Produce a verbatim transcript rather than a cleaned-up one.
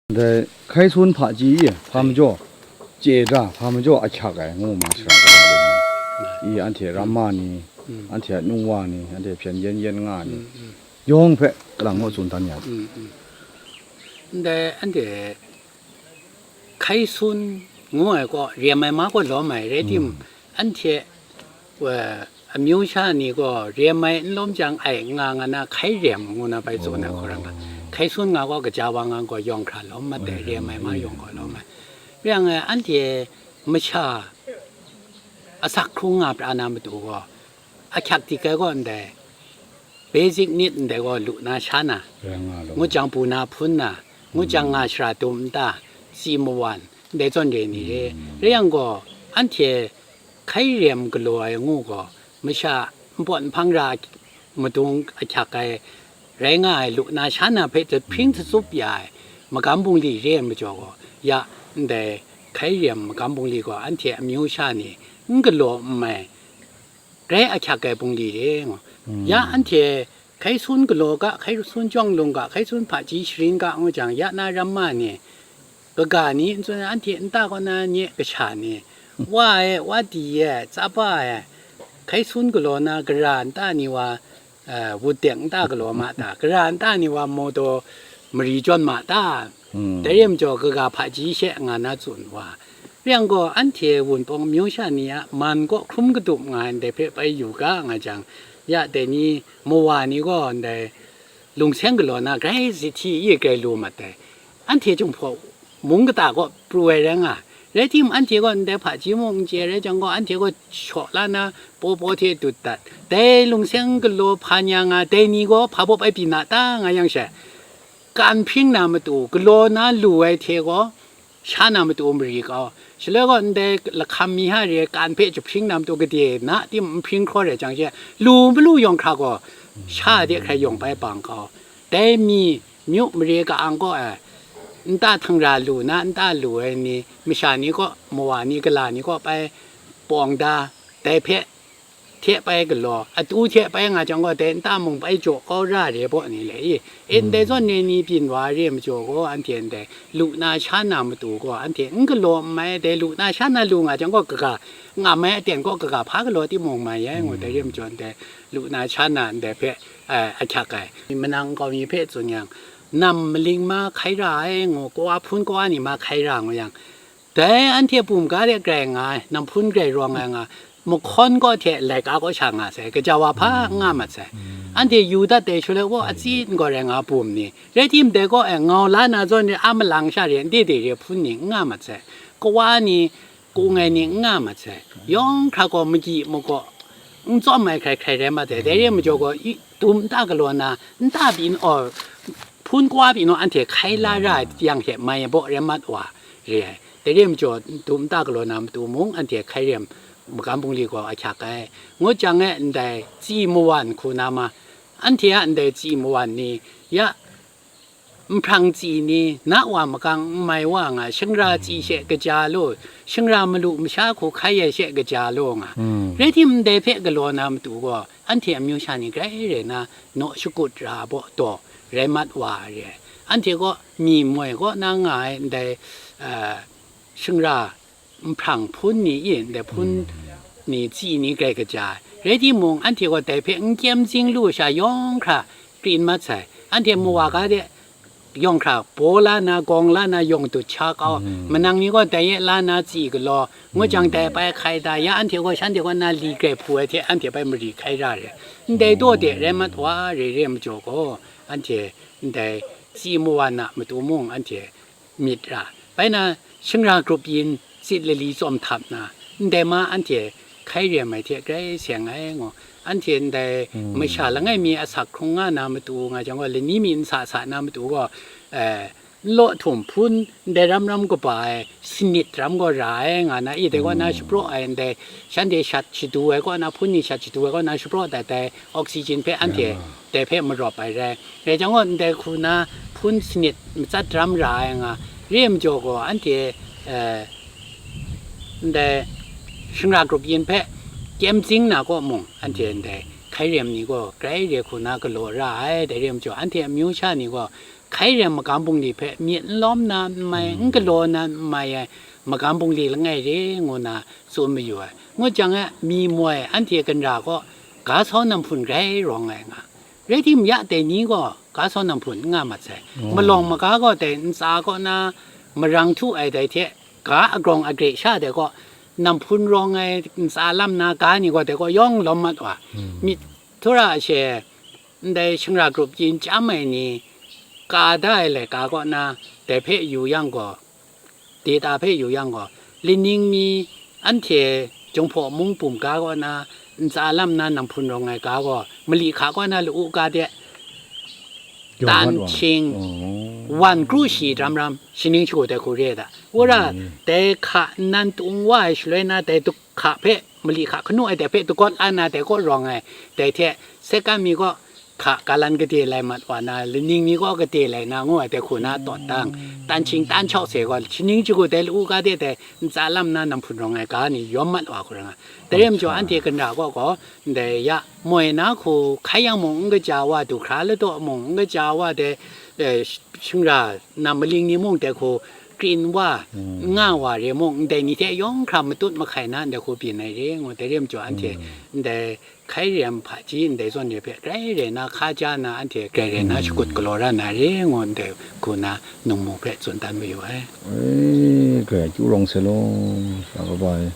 Dai hkai sun hpaji e, hpa majaw, chye da, hpa majaw ahkyak ai, ngu ma shara kaba le ni. I anhte ramma ni, anhte a nungwa ni, anhte hpyen yen yen nga ni, yawng hpe kalang ngu tsun dan ya. Ndai anhte hkai sun ngu ai gaw, rem ai ma gaw lawm ai, rai tim, anhte, wa, amyu sha ni gaw rem ai n lawm jang ai nga nga na hkai rem ngu na bai tsun ai hkawrang a, hkai sun nga gaw kaja wa nga gaw yawng hkra lawm mat ai, rem ai ma yawng gaw lawm ai. Rai yang, anhte masha asak hkrung nga pra na matu gaw, ahkyak dik ai gaw ndai basic need ndai gaw lu na sha na, ngu jang bu na hpun na, ngu jang nga shara dum nta, si mawan, ndai zawn re ni re. Rai yang gaw, anhte hkai rem galaw ai ngu gaw, masha npawt nhpang ra madung ahkyak ai, rai nga ai lu na sha na hpe jahpring jatsup ya ai, magam bungli re ai majaw gaw, ya ndai hkai rem magam bungli gaw anhte amyu sha ni n galaw n mai, grai ahkyak ai bungli re ngu. Ya anhte hkai sun galaw ga, hkai sun jawng lung ga, hkai sun hpaji sharin ga ngu jang, ya na ramma ni, kaga ni n tsun ai, anhte nta kaw na nye kasha ni, wa e, wa di e, tsapa e, hkai sun galaw na gara nta ni wa, eh, wut dek nta galaw ma ta, gara nta ni wa mawdaw mari jawn ma ta, dai re majaw kaga hpaji she nga na tsun wa. Rai yang gaw, anhte Wunpawng amyu sha ni a man kaw hkrum kadup nga ai ndai hpe bai yu ga nga jang, ya dai ni mawa ni gaw ndai lungseng galaw na grai zihti e grai lu mat ai. Anhte Jinghpaw mung kata kaw pru ai rai nga, rai tim, anhte gaw ndai hpaji mung n chye rai jang gaw, anhte gaw shaw la na paw paw hte dut dat, dai lungseng galaw hpa nya nga, dai ni gaw hpa baw bai byin na ta nga yang she, kan hpring na matu, galaw na lu ai hte gaw, sha na matu mari kau. Shaloi gaw ndai lahkam mi ha re kan hpe jahpring na matu gade na tim n hpring hkraw rai jang she, lu malu yawng hkra gaw, sha de hkrai yawng bai bang kau. Dai mi, myu mare ka-ang kaw e, nta htangra lu na nta lu ai ni, masha ni kaw, mawa ni, gala ni kaw bai pawng da, dai hpe hte bai galaw, atu hte bai nga jang gaw, dai nta mung bai jaw kau ra re baw ni le i? E, ndai zawn re ni byin wa re majaw gaw, anhte ndai lu na sha na matu gaw, anhte n galaw n mai, dai lu na sha na lu nga jang gaw, kaga, nga mai aten gaw, kaga hpa galaw timung mai ai ngu, dai re majaw ndai lu na sha na ndai hpe, eh, ahkyak ai. Manang nkau mi hpe tsun yang, nam maling ma hkai ra ai ngu, kawa hpun kawa ni ma hkai ra ngu yang, dai anhte bum ga de grai nga ai, nam hpun grai rawng ai nga, mahkawn kaw hte laika kaw sha nga sai, kaja wa hpa n nga mat sai. Anhte yu dat ai shaloi gaw, atsin gaw rai nga bum ni, rai tim dai kaw e ngau la na zawn re a malang sha re, nde de re hpun ni n nga mat sai. Kawa ni, kung ai ni n nga mat sai. Yawng hkra gaw magyi magaw, n tsawm ai hkrai hkrai rai mat ai. Dai re majaw gaw, i, dum nta galaw na, nta byin aw, hpun kawa byin aw, anhte hkai la ra ai yang hte mai baw rai mat wa re ai. Dai re majaw, dum nta galaw na matu mung, anhte hkai rem magam bungli gaw ahkyak ai. Ngut jang e ndai tsi mawan hku na ma, anhte a ndai tsi mawan ni, ya, nhprang tsi ni, na wa makang n mai wa nga, shangra tsi she kaja law, shangra malu masha hku hkai ai she kaja law nga. Rai tim ndai hpe galaw na matu gaw, anhte amyu sha ni grai rai na, naw shakut ra baw taw, rai mat wa re ai. Anhte gaw, myi moi kaw na nga ai ndai, ah, shangra nhprang hpun ni e, ndai hpun ni tsi ni grai kaja ai. Rai timung, anhte gaw dai hpe n kyem zing lu sha yawng hkra krin mat sai. Anhte mawa ga de yawng hkra baw la na, gawng la na, yawng dut sha kau, manang ni gaw dai e la na tsi galaw, ngut jang dai bai hkai da, ya anhte gaw shanhte kaw na li grai hpu ai hte anhte bai mari hkai ra re. Ndai daw de rai mat wa re re majaw gaw, anhte ndai tsi mawan a matu mung anhte myit ra. Bai na, shangra grup yin tsit lali tsawm htap na, ndai ma anhte hkai rem ai hte grai seng ai ngu. Anhte ndai masha langai mi asak hkrung nga na matu nga jang gaw, lani mi n sa sa na matu gaw, eh, n law htum hpun ndai ram ram kaba ai sanit ram gaw ra ai nga na, i dai kaw na shapraw ai ndai shanhte shat shadu ai kaw na, hpun ni shat shadu ai kaw na shapraw dat ai oxygen hpe anhte dai hpe marawp ai rai. Rai jang gaw, ndai hku na hpun sanit matsat ram ra ai nga, re ai majaw gaw, anhte, eh, ndai shangra grup yin hpe kyem zing na kaw mung, anhte ndai hkai rem ni gaw grai re hku na galaw ra ai. Dai re ai majaw, anhte amyu sha ni gaw hkai rem magam bungli hpe myit n lawm na n mai, n galaw na n mai ai magam bungli langai re ngu na tsun mayu ai. Ngut jang e, mi moi anhte ganra kaw ga sau namhpun grai rawng ai nga. Rai timung, ya dai ni gaw ga sau namhpun n nga mat sai. Malawng maga gaw dai ntsa kaw na marang htu ai dai hte, ga agrawng agre sha dai kaw namhpun rawng ai ntsa lam na ga ni gaw dai kaw yawng lawm mat wa. Myit htura ashe, ndai shingra grup yin chyam ai ni ka da ai laika kaw na, dai hpe yu yang gaw, deta hpe yu yang gaw, lining mi anhte Jinghpaw mung bum ga kaw na ntsa lam na namhpun rawng ai ga gaw, mali hka kaw na lu-u ga de, Yawng tan mat wa. Hkying, oh, wan kru shi dram ram, shaning shagu dai hku re ai da. Wora, mm, dai hka nnan tung wa ai shaloi na, dai du-, hka hpe, mali hka hkanu ai dai hpe dagawt la na, dai kaw rawng ai, dai hte, sekan mi kaw, hka galan gade lai mat wa na, laning mi kaw gade lai na, ngu ai dai hku na tawt tang, tan hkying tan shau se gaw, shaning shagu dai lu-u ga de dai, ntsa lam na namhpun rawng ai ga ni yawm mat wa hku ra nga. Dai rai majaw, anhte ganra kaw gaw, ndai ya, moi na hku hkai yang mung n kaja wa, du hkra ladaw mung n kaja wa, dai, eh, sh-, shingra na maling ni mung dai hku krin wa, mm, nga wa re mung, ndai ni hte yawng hkra matut mahkai na ndai hku byin ai re ngu, dai rai majaw, anhte, mm, ndai hkai rem hpaji ndai zawn re hpe grai rai na hka ja na, anhte grai rai na, mm, shakut galaw ra na re ngu, ndai hku na nungmung hpe tsun dan mayu ai. E, grai kyu rawng se law, sha kaba e.